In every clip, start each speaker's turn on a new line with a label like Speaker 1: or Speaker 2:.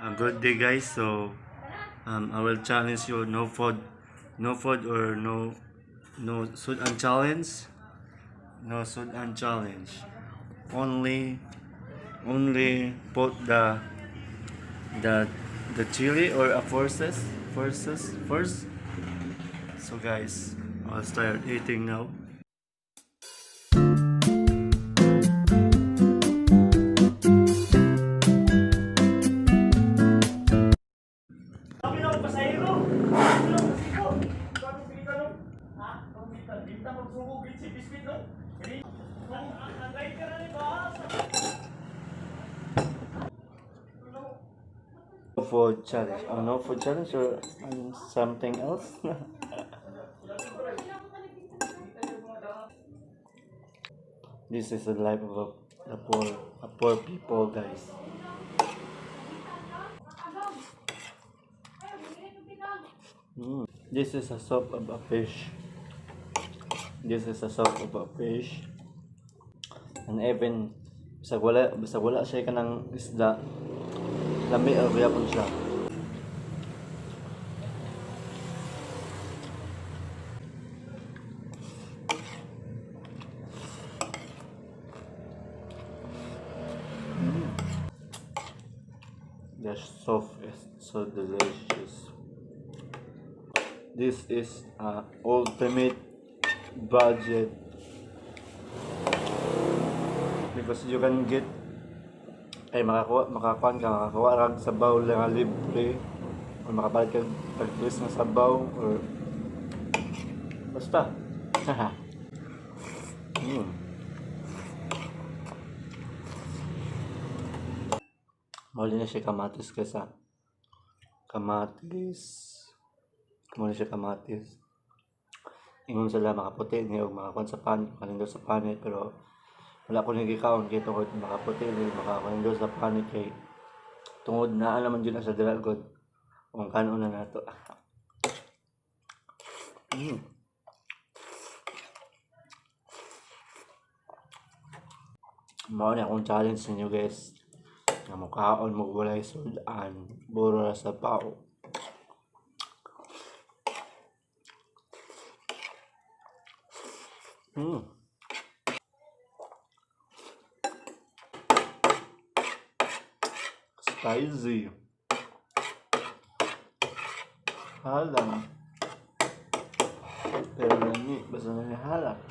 Speaker 1: A good day, guys. So I will challenge you, no food, no food or no sudan challenge, no sudan challenge. Only put the chili or a forces first. So guys, I'll start eating now.
Speaker 2: Sabi lang pasahero. Sabi lang pasahero. Sabi sige ka no. Ha? Ang bita, bita magsugog si biscuit no. Dili. Ang rider na ni ba?
Speaker 1: Food challenge. Oh, no food challenge or something else. This is the life of a poor people, guys. This is a soup of a fish. This is a soup of a fish. And even bisag wala siya kanang isda, lami ra gyapon siya. The soup is so delicious. This is a ultimate budget because you can get ay makakuha ka, makakuha rag sabaw lang nga libre or makapalit ka tag nga sabaw or basta. Mao na siya kamatis kaysa kamatis. Mao na siya kamatis. Ingon sila makaputi ni og makakuan sa panit, makalindot sa panit, pero wala ko nagikaon kay tungod makaputi ni makakalindot sa panit kay tungod naa naman jud na sa dira god kung kanon na nato. Mao ni akong challenge ninyo, guys, nga mukaon mo walay sudan, buro ra sa sabaw. Spicy. Halang. Pero lami, basta na halang.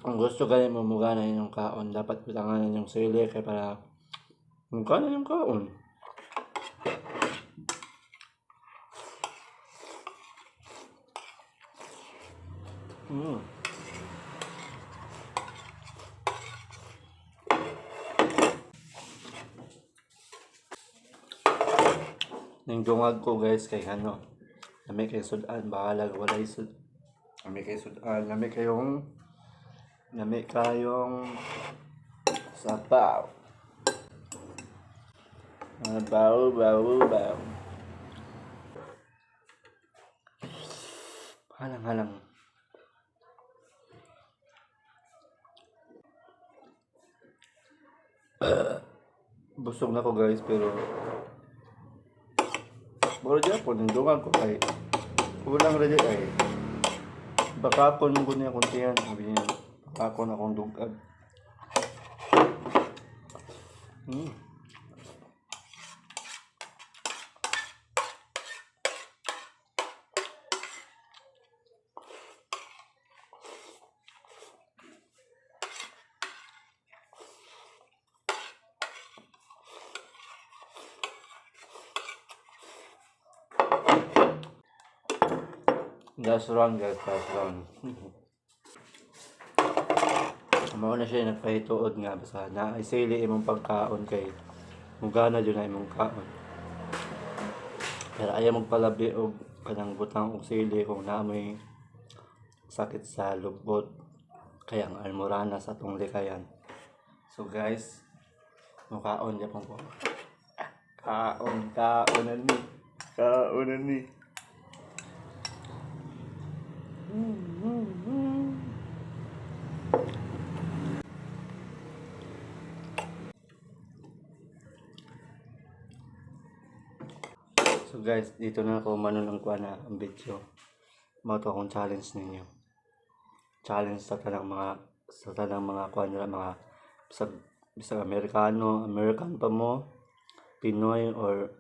Speaker 1: Kung gusto gani mo mugana inyong kaon, dapat butangan yung sili kay para mugana yung kaon. Ning dungag ko, guys, kay ano, lami kay sudan, bahalag walay sud. Lami kay sudan, lami kayong sabaw. Ah, baw, baw, baw. Halang, halang. Busog na ko, guys, pero Bro, po ning dungag ko kay kulang ra ay baka kon mo niya kuntian, sabi niya baka kon akong dugag. Last round, guys, last round. Mao na siya nagpahituod nga basta na isili imong pagkaon kay mugana jud na imong kaon. Pero ayaw magpalabi og kanang butang og sili kung naa moy sakit sa lubot kay ang almorana sa atong likayan. So guys, mukaon gyapon ko. Kaon, kaonan ni. Kaonan ni. So guys, dito na ako manon ang kuha na ang video. Mao to akong challenge ninyo. Challenge sa tanang mga kuha nila, mga bisag Amerikano, American pa mo, Pinoy or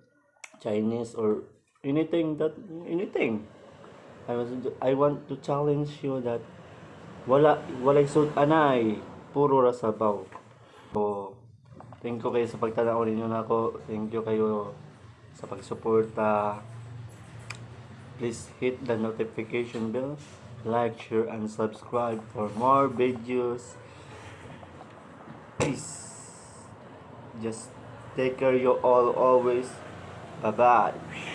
Speaker 1: Chinese or anything that anything. I want to challenge you that walay sud-anay, puro ra sabaw. So, thank you kayo sa pagtanaw ninyo nako. Thank you kayo sa pagsuporta. Please hit the notification bell, like, share, and subscribe for more videos. Peace. Just take care you all always. Bye-bye.